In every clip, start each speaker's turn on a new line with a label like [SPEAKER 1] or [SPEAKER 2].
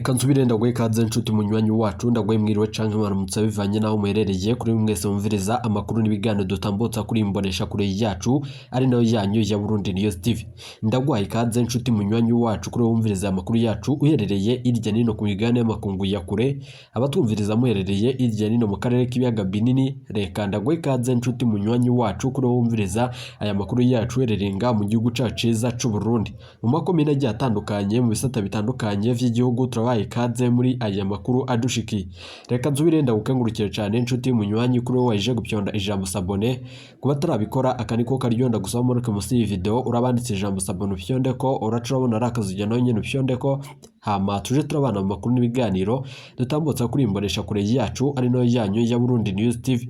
[SPEAKER 1] Reka nsubire ndaguhe ikaze nshuti munywanyi wacu, ndaguhe mwiriwe canke mwaramutse bivanye n'aho muherereye. Kuri mwese mumviriza amakuru n'ibiganiro dutambutsa kuri imbonesha kure yacu, ari nayo yanyu ya Burundi News TV. Ndaguhaye ikaze nshuti munywanyi wacu kuri wumviriza amakuru yacu uherereye irya nino ku migabane y'amakungu ya kure, abatwumviriza muherereye irya nino mu karere k'ibiyaga binini. Reka ndaguhe ikaze nshuti munywanyi wacu kuri wumviriza aya makuru yacu uherereye ngaha mu gihugu cacu ciza c'u Burundi, mu makomine agiye atandukanye, mu bisata bitandukanye vy'igihugu. Turabaye ikaze muri aya makuru adushikiye. Reka nsubire ndagukengurukire cane nshuti munywanyi kuri wowe waje gupyonda ijambo s'abonner. Kuba atarabikora, aka niko karyo ndagusaba: muruke munsi y'iyi video urabanditse ijambo s'abonner, upyonde ko uraca urabona ari akazujya nawe nyene upyonde ko, hama tuje turabana mu makuru n'ibiganiro dutambutsa kuri imbonesha kure yacu, ari nayo yanyu ya Burundi News TV.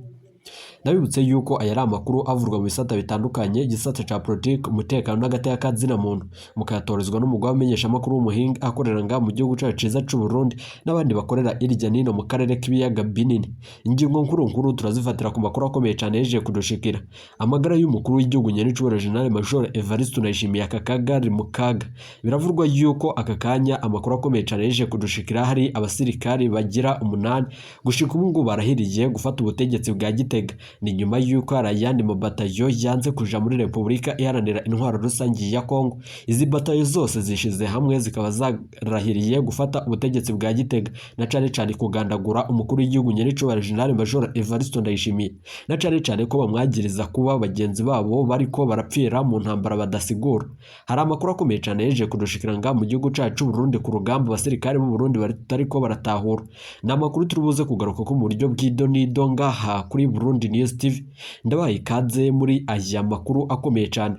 [SPEAKER 1] Ndabibutse yuko aya ari amakuru avurwa mu bisata bitandukanye, igisata ca politike, umutekano n'agateka kazina muntu, mukayatorezwa n'umugwa w'amenyeshamakuru w'umuhinga akorera ngaha mu gihugu cacu ciza c'u Burundi n'abandi bakorera irya nino mu karere k'ibiyaga binini. Ingingo nkuru nkuru turazifatira ku makuru akomeye cane yejeje kudushikira. Amagara y'umukuru w'igihugu nyenicubahiro General Major Evariste Ndayishimiye aka kaga ari mu kaga. Biravurwa yuko aka kanya amakuru akomeye cane yejeje kudushikira, hari abasirikari bagira 8 gushika ubu ngubu barahiriye gufata ubutegetsi bwa Gitega. Ni nyuma y'uko hari ayandi mabatayo yanze kuja muri Repubulika Iharanira Intwaro Rusange ya Kongo. Izi batayo zose zishize hamwe zikaba zarahiriye gufata ubutegetsi bwa Gitega, na cane cane kugandagura umukuru w'igihugu nyenicubahiro General Major Evariste Ndayishimiye, na cane cane ko bamwagiriza kuba bagenzi babo bariko barapfira mu ntambara badasigura. Hari amakuru akomeye cane yeje kudushikira ngaha mu gihugu cacu Burundi ku rugamba abasirikare b'u Burundi batariko baratahura. Ni amakuru turi buze kugaruka ko mu buryo bw'ido n'ido ngaha kuri Burundi News TV. Ndabaye ikaze muri aya makuru akomeye cane.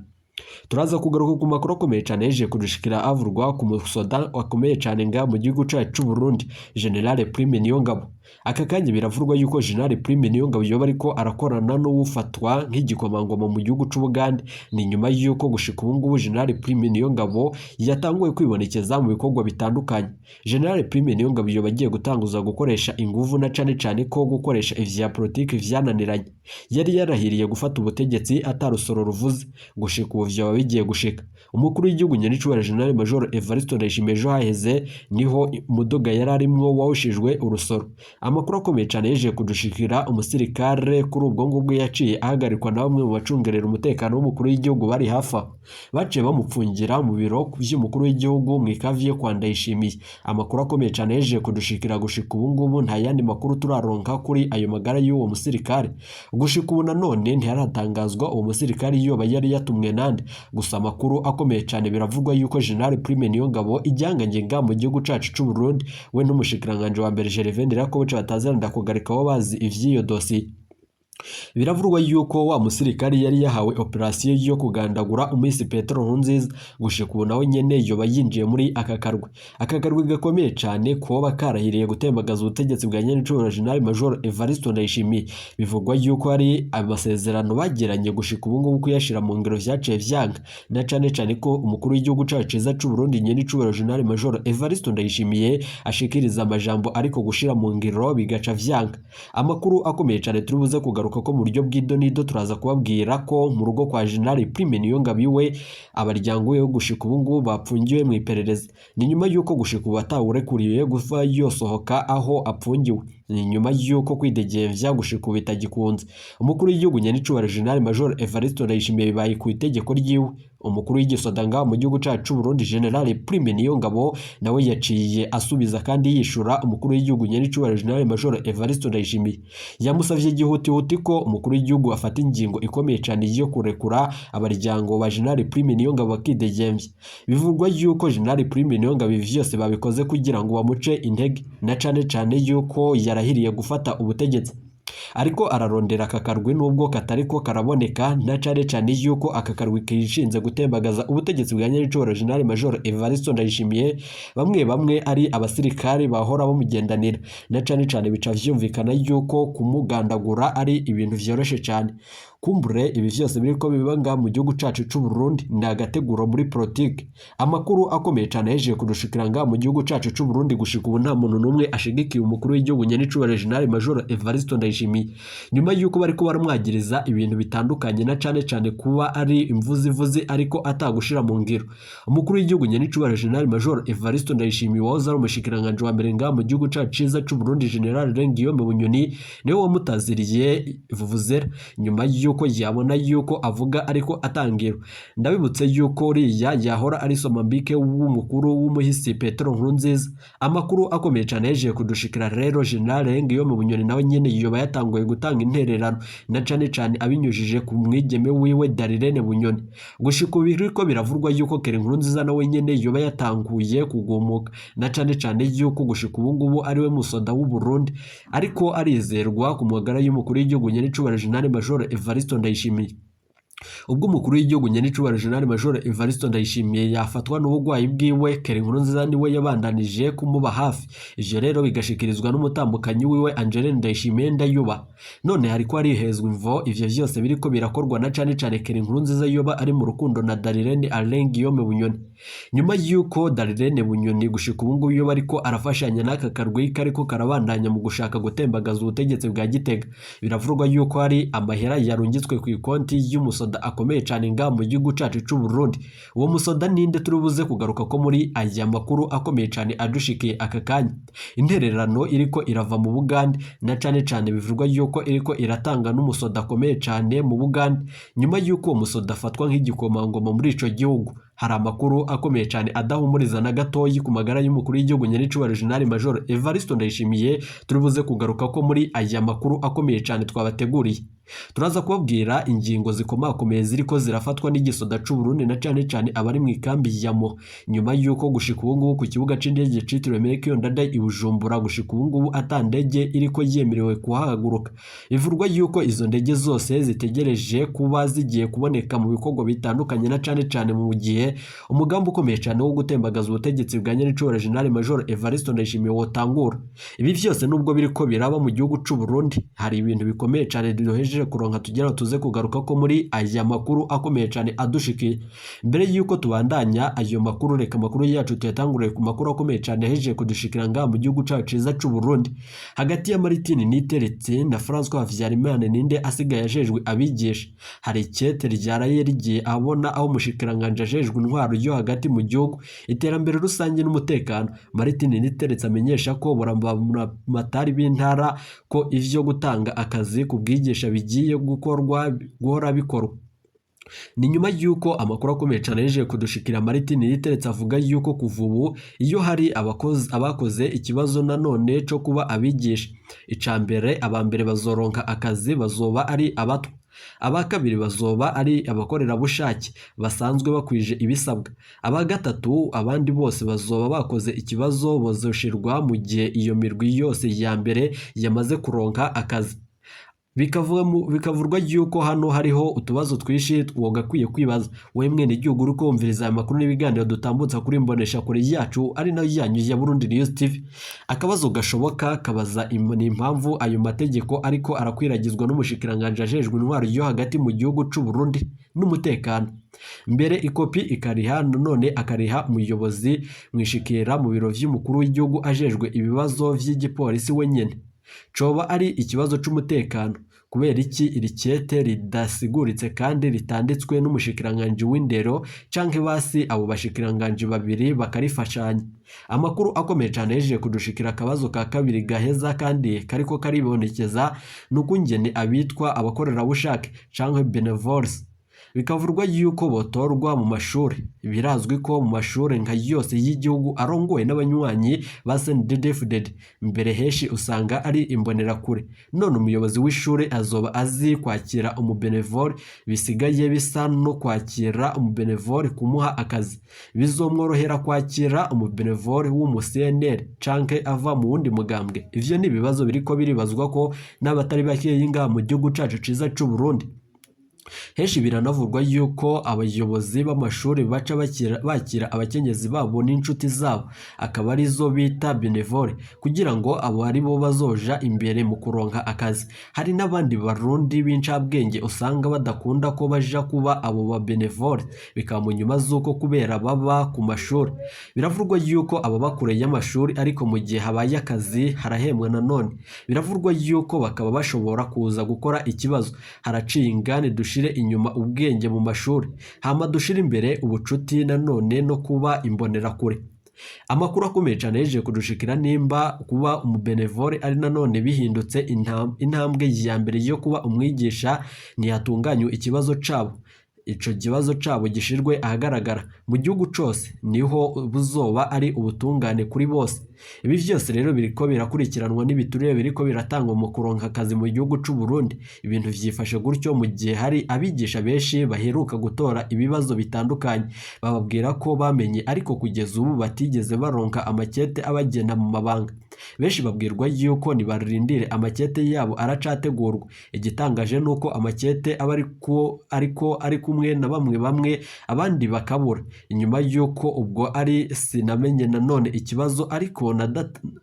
[SPEAKER 1] Turaza kugaruka ku makuru akomeye cane yeje kudushikira avurwa ku musoda akomeye cane ngaha mu gihugu cacu c'u Burundi, General Prime Niyongabo. Aka kanya biravurwa yuko General Prime Niyongabo yoba ariko arakorana n'uwufatwa nk'igikomangoma mu gihugu c'Ubugande. Ni nyuma yuko gushika ubu ngubu General Prime Niyongabo yatanguye kwibonekeza mu bikorwa bitandukanye. General Prime Niyongabo yoba agiye gutanguza gukoresha inguvu, na cane cane ko gukoresha ivya politiki vyananiranye. Yari yarahiriye gufata ubutegetsi atarusoro ruvuze, gushika ubu vyoba bigiye gushika. Umukuru w'igihugu nyenicubahiro General Major Evariste Ndayishimiye ejo haheze niho umuduga yari arimwo wawushijwe urusoro. Amakuru akomeye cane yeje kudushikira, umusirikare kuri ubwo ngubwo yaciye ahagarikwa na bamwe mu bacungerera umutekano w'umukuru w'igihugu bari hafi aho, baciye bamupfungira mu biro vy'umukuru w'igihugu mu ikavi yo kwa Ndayishimiye. Amakuru akomeye cane yeje kudushikira, gushika ubu ngubu nta yandi makuru turaronka kuri ayo magara y'uwo musirikare. Gushika ubu nanone ntiharatangazwa uwo musirikare yoba yari yatumwe nande. Gusa amakuru akomeye cane, biravugwa yuko General Prime Niyongabo igihangange ngaha mu gihugu cacu c'u Burundi, we n'umushikiranganje wa mbere Gervais Ndirakobuca bataziranda kugarika bo bazi ivy'iyo dosiye. Biravurwa yuko wa musirikari yari yahawe operasiyo yo kugandagura umisi Petero Nkurunziza, gushika ubu nawe nyene yoba yinjiye muri aka karwi. Aka karwi gakomeye cane koba karahiriye gutembagaza ubutegetsi bwa nyenicubahiro General Major Evariste Ndayishimiye. Bivugwa yuko hari amasezerano bagiranye, gushika ubu ngubu kuyashira mu ngiro vyaciye vyanka, na cane cane ko umukuru w'igihugu cacu ciza c'u Burundi nyenicubahiro General Major Evariste Ndayishimiye ashikiriza amajambo ariko gushira mu ngiro bigaca vyanka. Amakuru akomeye cane turi buze kugaruka ko mu buryo bw'ido n'ido, turaza kubabwira ko mu rugo kwa General Prime Niyongabo iwe abaryango we gushika ubu ngubu bapfungiwe mu iperereza. Ni nyuma y'uko gushika ubu atawurekuriwe guva yosohoka aho apfungiwe. Ni nyuma y'uko kwidegembya gushika ubu bitagikunze. Umukuru w'igihugu nyenicubahiro General Major Evariste Ndayishimiye bibaye ku itegeko ryiwe. Umukuru w'igisoda ngaha mu gihugu cacu c'u Burundi General Prime Niyongabo nawe yaciye asubiza kandi yishura umukuru w'igihugu nyenicubahiro General Major Evariste Ndayishimiye. Yamusavye gihutihuti ko umukuru w'igihugu afata ingingo ikomeye cane yo kurekura abaryango ba General Prime Niyongabo bakidegembya. Bivugwa yuko General Prime Niyongabo ibi vyose babikoze kugira ngo bamuce intege, na cane cane yuko yarahiriye gufata ubutegetsi. Ariko ararondera aka karwi nubwo katariko karaboneka, na cane cane yuko aka karwi kishinze gutembagaza ubutegetsi bwa nyenicubahiro General Major Evariste Ndayishimiye, bamwe bamwe ari abasirikare bahora bamugendanira, na cane cane bica vyumvikana yuko kumugandagura ari ibintu vyoroshe cane. Kumbure ibi vyose biriko biba ngaha mu gihugu cacu c'u Burundi ni agateguro muri politike. Amakuru akomeye cane yahejeje kudushikira ngaha mu gihugu cacu c'u Burundi, gushika ubu nta muntu n'umwe ashigikiye umukuru w'igihugu nyenicubahiro General Major Evariste Ndayishimiye, nyuma yuko bariko baramwagiriza ibintu bitandukanye na cane cane kuba ari imvuzivuzi ariko atagushira mu ngiro. Umukuru w'igihugu nyenicubahiro General Major Evariste Ndayishimiye wahoze ari umushikiranganji wa mbere ngaha mu gihugu cacu ciza c'u Burundi, General Guillaume Bunyoni niwe wamutaziriye vuvuzela nyuma yuko yabona yuko avuga ariko atangira. Ndabibutse yuko uriya yahora ari somambike w'umukuru w'umuhisi Petero Nkurunziza. Amakuru akomeye cane yahejeje kudushikira rero, General Guillaume Bunyoni nawe nyene yoba yatanguye gutanga intererano na cane cane abinyujije ku mwigeme wiwe Darirene Bunyoni. Gushika ubu biriko biravurwa yuko Kere Nkurunziza nawe nyene yoba yatanguye kugumuka, na cane cane yuko gushika ubu ngubu ariwe musoda w'u Burundi ariko arizerwa ku magara y'umukuru w'igihugu nyenicubahiro General Major Evariste Ndayishimiye. Ubwo umukuru w'igihugu nyenicubahiro General Major Evariste Ndayishimiye yafatwa n'ubugwayi bwiwe, Kere Nkurunziza niwe yabandanije kumuba hafi. Ivyo rero bigashikirizwa n'umutambukanyi wiwe Angeline Ndayishimiye Ndayuba. None hariko harihezwa imvo ivyo vyose biriko birakorwa na cane cane Kere Nkurunziza yoba ari mu rukundo na Darirene Alain Guillaume Bunyoni. Nyuma yuko Darirene Bunyoni gushika ubu ngubu yoba ariko arafashanya n'aka karwi kariko karabandanya mu gushaka gutembagaza ubutegetsi bwa Gitega, biravurwa yuko hari amahera yarungitswe ku ikonti y'umusoda akomeye cane ngaha mu gihugu cacu c'u Burundi. Uwo musoda ninde? Turi buze kugaruka ko muri aya makuru akomeye cane adushikiye aka kanya. Intererano iriko irava mu Bugande na cane cane bivurwa yuko iriko iratanga n'umusoda akomeye cane mu Bugande, nyuma yuko uwo musoda afatwa nk'igikomangoma muri ico gihugu. Hari amakuru akomeye cane adahumuriza na gatoyi ku magara y'umukuru w'igihugu nyenicubahiro General Major Evariste Ndayishimiye, turi buze kugaruka ko muri aya makuru akomeye cane twabateguriye. Turaza kubabwira ingingo zikomakomeye ziriko zirafatwa n'igisoda c'u Burundi na cane cane abari mu ikambi ya Mo, nyuma yuko gushika ubu ngubu ku kibuga c'indege citiriwe Melchior Ndadaye i Bujumbura gushika ubu ngubu ata ndege iriko yemerewe kuhahaguruka. Bivurwa yuko izo ndege zose zitegereje kuba zigiye kuboneka mu bikorwa bitandukanye na cane cane mu gihe umugambi ukomeye cane wo gutembagaza ubutegetsi bwa nyenicubahiro General Major Evariste Ndayishimiye wotangura. Ibi vyose nubwo biriko biraba mu gihugu c'u Burundi, hari ibintu bikomeye cane duhejeje kuronka tugira tuze kugaruka ko muri aya makuru akomeye cane adushikiye. Mbere yuko tubandanya ayo makuru, reka amakuru yacu tuyatangurire ku makuru akomeye cane yahejeje kudushikira ngaha mu gihugu cacu ciza c'u Burundi. Hagati ya Martin Niteretse na François Habyarimana ninde asigaye ajejwe abigisha? Hari ikete ryaraye rigiye abona aho umushikiranganji ajejwe intwaro yo hagati mu gihugu, iterambere rusange n'umutekano, Martin Niteretse amenyesha ko buramatari b'intara ko ivyo gutanga akazi ku bwigisha bigiye gukorwa guhora bikorwa. Ni nyuma y'uko amakuru akomeye cane yaje kudushikira, Martin Niteretse avuga yuko kuva ubu iyo hari abakoze ikibazo nanone co kuba abigisha, icambere abambere bazoronka akazi bazoba ari abatwa, aba kabiri bazoba ari abakorerabushake basanzwe bakwije ibisabwa, aba gatatu abandi bose bazoba bakoze ikibazo bazoshirwa mu gihe iyo mirwi yose ya mbere yamaze kuronka akazi. Bikavurwa yuko hano hariho utubazo twinshi wagakwiye kwibaza wowe mwene igihugu uri kumviriza aya makuru n'ibiganiro dutambutsa kuri imbonesha kure yacu ari nayo yanyu ya Burundi News TV. Akabazo gashoboka kabaza ni impamvu ayo mategeko ariko arakwiragizwa n'umushikiranganji ajejwe intwaro yo hagati mu gihugu c'u Burundi n'umutekano. Mbere ikopi ikariha none akariha umuyobozi mwishikira mu biro vy'umukuru w'igihugu ajejwe ibibazo vy'igipolisi wenyene. Coba ari ikibazo c'umutekano. Kubera iki iri kete ridasiguritse kandi ritanditswe n'umushikiranganji w'indero canke basi abo bashikiranganji babiri bakarifashanya? Amakuru akomeye cane yahejeje kudushikira. Akabazo ka kabiri gaheza kandi kariko karibonekeza ni ukungene abitwa abakorerabushake canke benevoles bikavurwa yuko botorwa mu mashuri. Birazwi ko mu mashuri nka yose y'igihugu arongowe n'abanywanyi ba CNDD-FDD, mbere henshi usanga ari imbonerakure. None umuyobozi w'ishuri azoba azi kwakira umubenevole? Bisigaye bisa no kwakira umubenevole kumuha akazi. Bizomworohera kwakira umubenevole w'umu CNL canke ava mu wundi mugambwe? Ivyo ni ibibazo biriko biribazwa ko n'abatari bakeyi ngaha mu gihugu cacu ciza c'u Burundi. Henshi biranavugwa yuko abayobozi b'amashuri baca bakira abakenyezi babo n'inshuti zabo, akaba arizo bita bénévoles, kugira ngo abo ari bo bazoja imbere mu kuronka akazi. Hari n'abandi Barundi b'incabwenge usanga badakunda ko baja kuba abo ba bénévoles, bikaba mu nyuma z'uko kubera baba ku mashuri. Biravugwa yuko ababa kure y'amashuri, ariko mu gihe habaye akazi harahembwa nanone. Biravugwa yuko bakaba bashobora kuza gukora ikibazo. Haraciye ingani dushire inyuma ubwenge mu mashuri, hama dushire imbere ubucuti nanone no kuba imbonerakure. Amakuru akomeye cyane yeje kudushikira, nimba kuba umu bénévole ari nanone bihindutse intambwe ya mbere yo kuba umwigisha, ntihatunganywe ikibazo cabo, ico kibazo cabo gishirwe ahagaragara mu gihugu cose, niho buzoba ari ubutungane kuri bose. Ibi vyose rero biriko birakurikiranwa n'ibiturire biriko biratangwa mu kuronka akazi mu gihugu c'u Burundi. Ibintu vyifashe gutyo mu gihe hari abigisha benshi baheruka gutora ibibazo bitandukanye, bababwira ko bamenye, ariko kugeza ubu batigeze baronka amakete abagena mu mabanga. Benshi babwirwa yuko nibarindire amakete yabo aracategurwa. Igitangaje nuko amakete aba ariko ari kumwe na bamwe bamwe, abandi bakabura. Inyuma y'uko ubwo ari sinamenye nanone ikibazo, ariko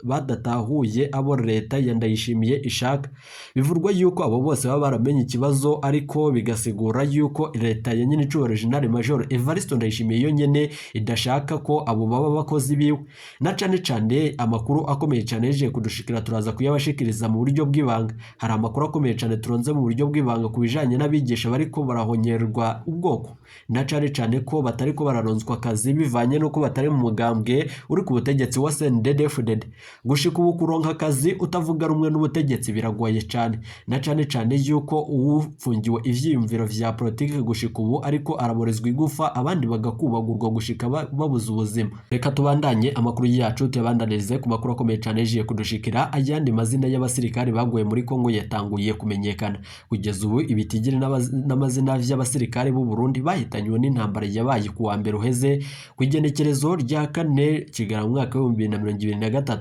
[SPEAKER 1] badatahuye abo leta ya Ndayishimiye ishaka. Bivurwa yuko abo bose baba baramenye ikibazo, ariko bigasigura yuko leta ya nyenicubahiro General Major Evariste Ndayishimiye yo nyene idashaka ko abo baba bakozi biwe. Na cane cane amakuru akomeye cane yaje kudushikira, turaza kuyabashikiriza mu buryo bw'ibanga. Hari amakuru akomeye cane turonze mu buryo bw'ibanga ku bijanye n'abigisha bariko barahonyerwa ubwoko, na cane cane ko batariko bararonswa akazi bivanye n'uko batari mu mugambwe uri ku butegetsi wa CNDD-FDD. Gushika ubu kuronka akazi utavuga rumwe n'ubutegetsi biragoye cane, na cane cane yuko uwufungiwe ivyiyumviro vya politiki gushika ubu ariko araborezwa igufa, abandi bagakubagurwa gushika babuze ubuzima. Reka tubandanye amakuru yacu, tuyabandanirize ku makuru akomeye cane yaje kudushikira. Ayandi mazina y'abasirikare baguye muri Kongo yatanguye kumenyekana. Kugeza ubu ibitigiri n'amazina vy'abasirikare b'u Burundi bahitanywe n'intambara yabaye ku wa mbere uheze, ku igenekerezo rya 4 Kigarama mu mwaka w'2023,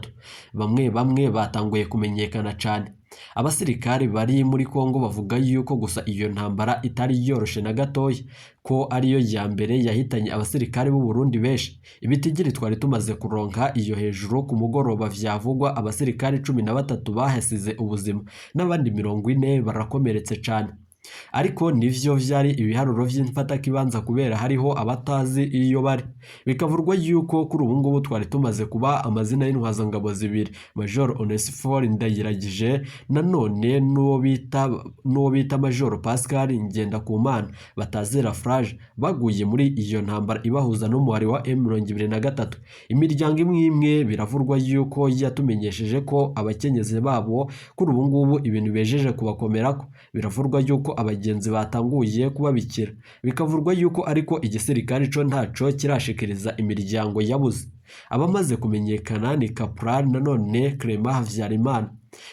[SPEAKER 1] bamwe bamwe batanguye kumenyekana cane. Abasirikare bari muri Kongo bavuga yuko gusa iyo ntambara itari yoroshe na gatoya, ko ariyo ya mbere yahitanye abasirikare b'u Burundi benshi. Ibitigiri twari tumaze kuronka iyo hejuru ku mugoroba vyavugwa, abasirikare 13 bahasize ubuzima n'abandi 40 barakomeretse cane, ariko nivyo vyari ibiharuro vy'imfatakibanza kubera hariho abatazi iyo bari. Bikavurwa yuko kuri ubu ngubu twari tumaze kuba amazina y'intwazangabo zibiri, Major Onesphore Ndayiragije nanone n'uwo bita Major Pascal Ngendakumana batazira Frage, baguye muri iyo ntambara ibahuza n'umuhari wa M23. Imiryango imwe imwe biravurwa yuko yatumenyesheje ko abakenyezi babo kuri ubu ngubu ibintu bejeje kubakomerako. Biravurwa yuko abagenzi batanguye kubabikira. Bikavurwa yuko ariko igisirikare co ntaco kirashikiriza imiryango yabuze. Abamaze kumenyekana ni Caporal nanone Clement Havyarimana.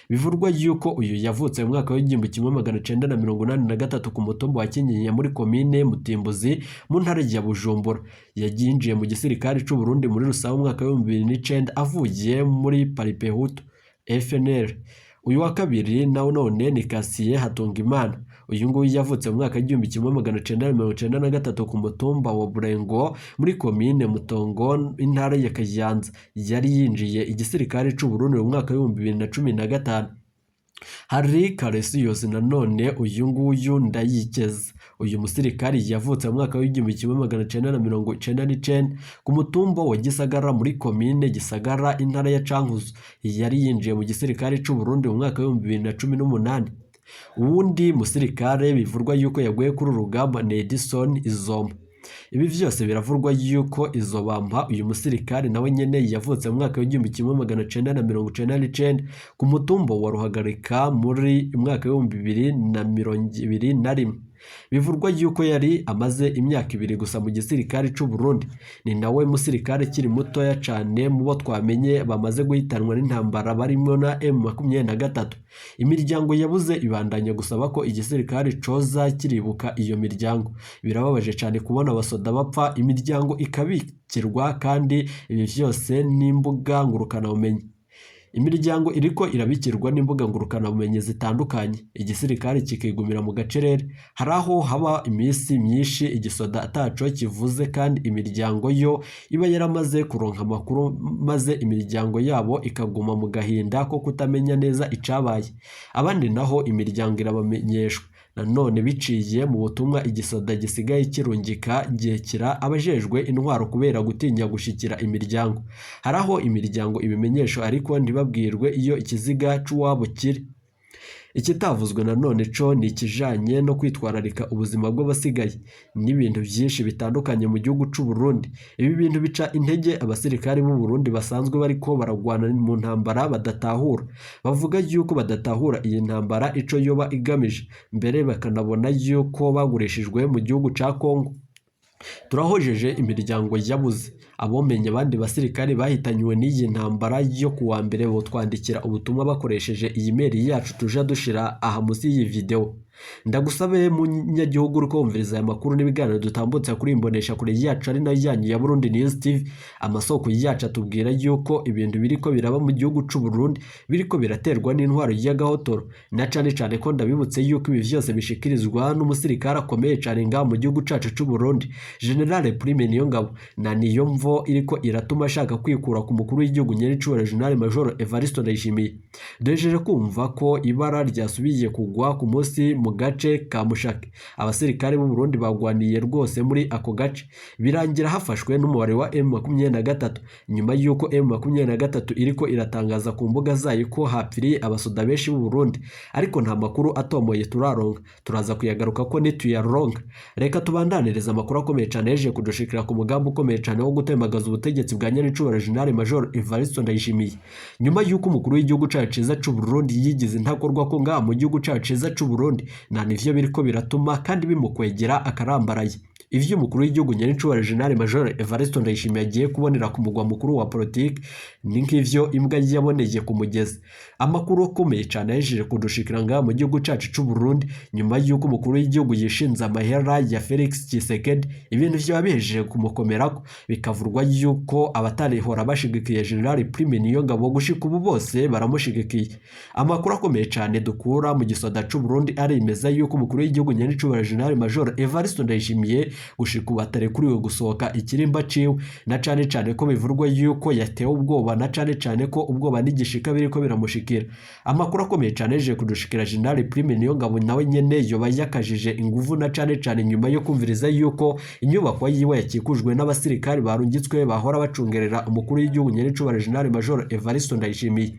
[SPEAKER 1] Bivurwa yuko uyu yavutse mu mwaka w'1983 ku mutumba wa Kinyinya muri komine Mutimbuzi mu ntara ya Bujumbura. Yinjiye mu gisirikare c'u Burundi muri rusange mu mwaka w'2009 avuye muri Palipehutu FNL. Uyu wa kabiri nawe none ni Cassier Hatungimana. Uyu nguyu yavutse mu mwaka w'1993 ku mutumba wa Burengo muri komine Mutongo, intara ya Kayanza. Yari yinjiye igisirikare c'u Burundi mu mwaka w'2015. Hari Cassius nanone uyu nguyu Ndayikeza. Uyu musirikari yavutse mu mwaka w'1999 ku mutumba wa Gisagara muri komine Gisagara, intara ya Cankuzo. Yari yinjiye mu gisirikare c'u Burundi mu mwaka w'2018. Uwundi musirikare bivurwa yuko yaguye kuri uru rugamba ni Edison Izomba. Ibi vyose biravurwa yuko Izobampa, uyu musirikare nawe nyene yavutse mu mwaka w'1999 ku mutumba wa Ruhagarika muri mwaka w'2021. Bivurwa yuko yari amaze imyaka 2 gusa mu gisirikare c'u Burundi. Ni nawe musirikare ukiri mutoya cane mu bo twamenye bamaze guhitanwa n'intambara barimo na M23. Imiryango yabuze ibandanya gusaba ko igisirikare coza kiribuka iyo miryango. Birababaje cane kubona abasoda bapfa, imiryango ikabikirwa, kandi ibi vyose n'imbuga ngurukanabumenyi. Imiryango iriko irabikirwa n'imbuga ngurukanabumenyi zitandukanye, igisirikare kikigumira mu gacerere. Hari aho haba iminsi myinshi igisoda ataco kivuze, kandi imiryango yo iba yaramaze kuronka amakuru, maze imiryango yabo ikaguma mu gahinda ko kutamenya neza icabaye. Abandi naho imiryango irabamenyeshwa nanone biciye mu butumwa igisoda gisigaye kirungika gihekera abajejwe intwaro kubera gutinya gushikira imiryango. Hari aho imiryango ibimenyesha ariko ntibabwirwe iyo ikiziga c'uwabo kiri. Ikitavuzwe nanone co ni ikijanye no kwitwararika ubuzima bw'abasigaye n'ibintu vyinshi bitandukanye mu gihugu c'u Burundi. Ibi bintu bica intege abasirikari b'u Burundi basanzwe bariko baragwana mu ntambara badatahura. Bavuga yuko badatahura iyi ntambara ico yoba igamije, mbere bakanabona yuko bagurishijwe mu gihugu ca Kongo. Turahojeje imiryango yabuze abomenye abandi basirikare bahitanywe n'iyi ntambara yo kuwa mbere, botwandikira ubutumwa bakoresheje iyi mail yacu tuja dushira aha munsi y'iyi video. Ndagusabe munyagihugu uriko wumviriza aya makuru n'ibiganiro dutambutse kuri imbonesha kure yacu ari nayo yanyu ya Burundi News TV. Amasoko yacu atubwira yuko ibintu biriko biraba mu gihugu c'u Burundi biriko biraterwa n'intwaro y'agahotoro, na cane cane ko ndabibutse yuko ibi vyose bishikirizwa n'umusirikare akomeye cane ngaha mu gihugu cacu c'u Burundi, General Prime Niyongabo. Na niyo mvo iriko iratuma ashaka kwikura ku mukuru w'igihugu nyenicubahiro General Major Evariste Ndayishimiye. Duhejeje kumva ko ibara ryasubiye kugwa ku munsi mu gace ka Mushake. Abasirikare b'u Burundi bagwaniye rwose muri ako gace, birangira hafashwe n'umubare wa M23, nyuma y'uko M23 iriko iratangaza ku mbuga zayo ko hapfiriye abasoda benshi b'u Burundi, ariko nta makuru atomoye turaronka. Turaza kuyagaruka ko nituyaronka. Reka tubandaniriza amakuru akomeye cane yeje kudushikira ku mugambi ukomeye cane wo gutembagaza ubutegetsi bwa nyenicubahiro General Major Evariste Ndayishimiye, nyuma y'uko umukuru w'igihugu cacu ciza c'u Burundi yigize intakorwa ko ngaha mu gihugu cacu ciza c'u Burundi nta nivyo biriko biratuma kandi bimukwegera akarambaraye. Ivyo umukuru w'igihugu nyenicubahiro General Major Evariste Ndayishimiye agiye kubonera ku mugwa mukuru wa politiki ni nk'ivyo imbwa yaboneye ku mugezi. Amakuru akomeye cane yahejeje kudushikira ngaha mu gihugu cacu c'u Burundi nyuma y'uko umukuru w'igihugu yishinze amahera ya Felix Tshisekedi, ibintu vyoba bihejeje kumukomerako, bikavurwa yuko abatarihora bashigikiye General Prime Niyongabo gushika ubu bose baramushigikiye. Amakuru akomeye cane dukura mu gisoda c'u Burundi aremeza yuko umukuru w'igihugu nyenicubahiro General Major Evariste Ndayishimiye gushika ubu atarekuriwe gusohoka ikirimba ciwe, na cane cane ko bivurwa yuko yatewe ubwoba, na cane cane ko ubwoba n'igishika biriko biramushikira. Amakuru akomeye cane yaje kudushikira, General Prime Niyongabo nawe nyene yoba yakajije inguvu, na cane cane nyuma yo kumviriza yuko inyubako yiwe yakikujwe n'abasirikari barungitswe bahora bacungerera umukuru w'igihugu nyenicubahiro General Major Evariste Ndayishimiye.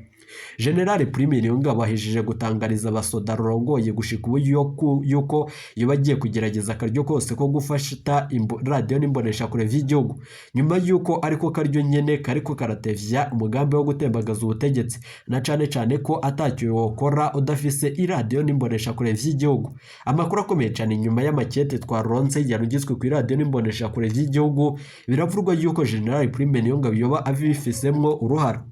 [SPEAKER 1] General Prime Niyongabo ahejeje gutangariza abasoda rurongoye gushika ubu yuko yoba agiye kugerageza akaryo kose ko gufata radiyo n'imboneshakure vy'igihugu, nyuma yuko ariko karyo nyene kariko karatevya umugambi wo gutembagaza ubutegetsi, na cane cane ko atacyo wokora udafise iradiyo n'imboneshakure vy'igihugu. Amakuru akomeye cane nyuma y'amakete twaronse yarungitswe ku iradiyo n'imboneshakure vy'igihugu, biravurwa yuko General Prime Niyongabo yoba abifisemwo uruhara.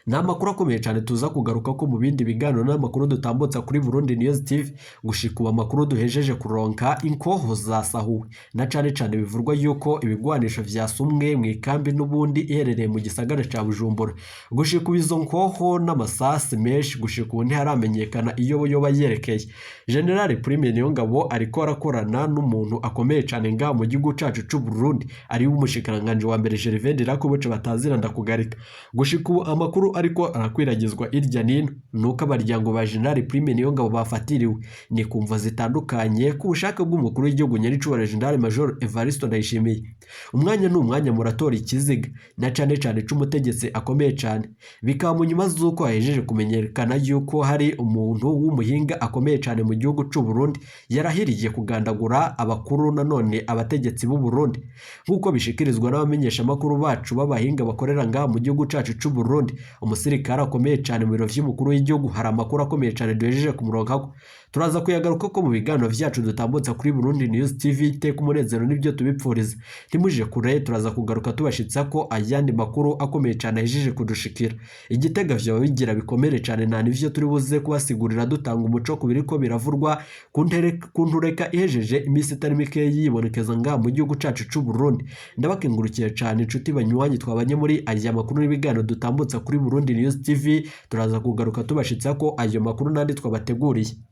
[SPEAKER 1] Ni amakuru akomeye cyane tuza kugaruka ko mu bindi biganiro n'amakuru dutambutsa kuri Burundi News TV. Gushika ubu amakuru duhejeje kuronka, inkoho zasahuwe, na cane cane bivurwa yuko ibigwanisho vyasumwe mu ikambi n'ubundi iherereye mu gisagara ca Bujumbura. Gushika ubu izo nkoho n'amasasi menshi gushika ubu ntiharamenyekana iyo yoba yerekeye. General Prime Niyongabo ariko arakorana n'umuntu akomeye cane ngaha mu gihugu cacu c'u Burundi, ari we umushikiranganji wa mbere Gervais Ndirakobuca batazira ndakugarika. Gushika ubu amakuru ariko arakwiragizwa irya nino nuko abaryango ba General Prime Niyongabo bafatiriwe ni kumva zitandukanye ku bushake bw'umukuru w'igihugu nyenicubahiro General Major Evariste Ndayishimiye. Umwanya ni umwanya muratora ikiziga, na cane cane c'umutegetsi akomeye cane, bikaba mu nyuma z'uko hahejeje kumenyekana yuko hari umuntu w'umuhinga akomeye cane mu gihugu c'u Burundi yarahiriye kugandagura abakuru nanone abategetsi b'u Burundi, nk'uko bishikirizwa n'abamenyeshamakuru bacu b'abahinga bakorera ngaha mu gihugu cacu c'u Burundi. Umusirikare akomeye cane mu biro vy'umukuru w'igihugu, hari amakuru akomeye cane duhejeje kumuronkako, turaza kuyagaruka ko mu biganiro vyacu dutambutsa kuri Burundi News TV. Iteka umunezero nibyo tubipfuriza, ntimuje kure, turaza kugaruka tubashitsa ko ayandi makuru akomeye cane ahejeje kudushikira. Igitega vyoba bigira bikomere cane, nta nivyo turi buze kubasigurira dutanga umuco ku biriko biravurwa ku ntureka ihejeje iminsi itari mike yibonekeza ngaha mu gihugu cacu c'u Burundi. Ndabakengurukiye cane inshuti banywanyi twabanye muri aya makuru n'ibiganiro dutambutsa kuri Burundi News TV, turaza kugaruka tubashitsa ko ayo makuru nandi twabateguriye.